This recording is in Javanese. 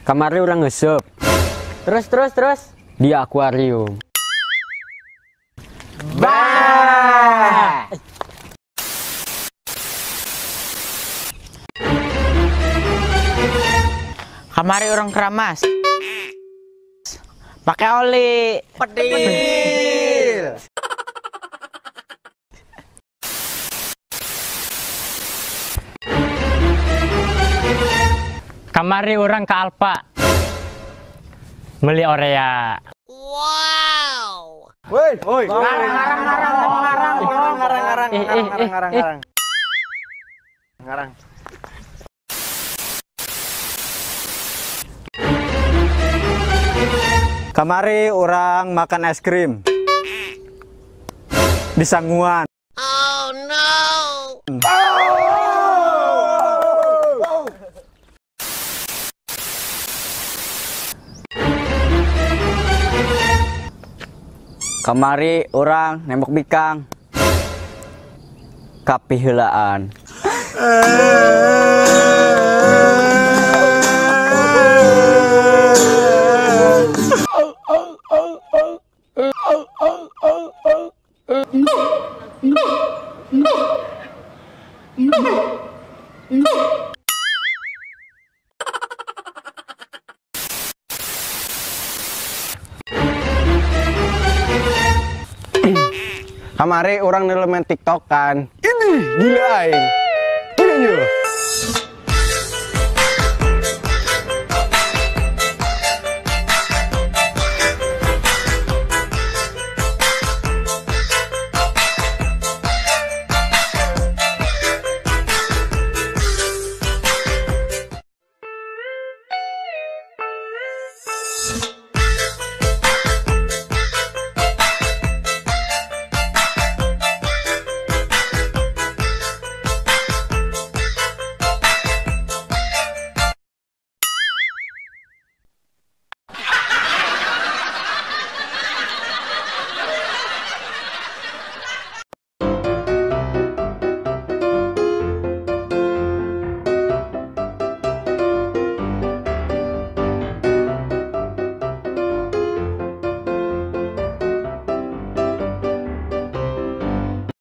Kamari urang ngesep. Terus terus terus. Di akuarium. Bah. Kamari urang keramas. Pakai oli. Pedil. Kamari urang ke Alfa. Beli Orea. Wow. Woi, woi. Ngarang ngarang ngarang ngarang ngarang ngarang ngarang ngarang. Ngarang. Kamari urang makan es krim di Sanguan. Oh no. Oh. Kamari urang nembak bikang. Kapiheulaan. Kamari urang nelemen TikTok kan. Ini gila aing. Gila.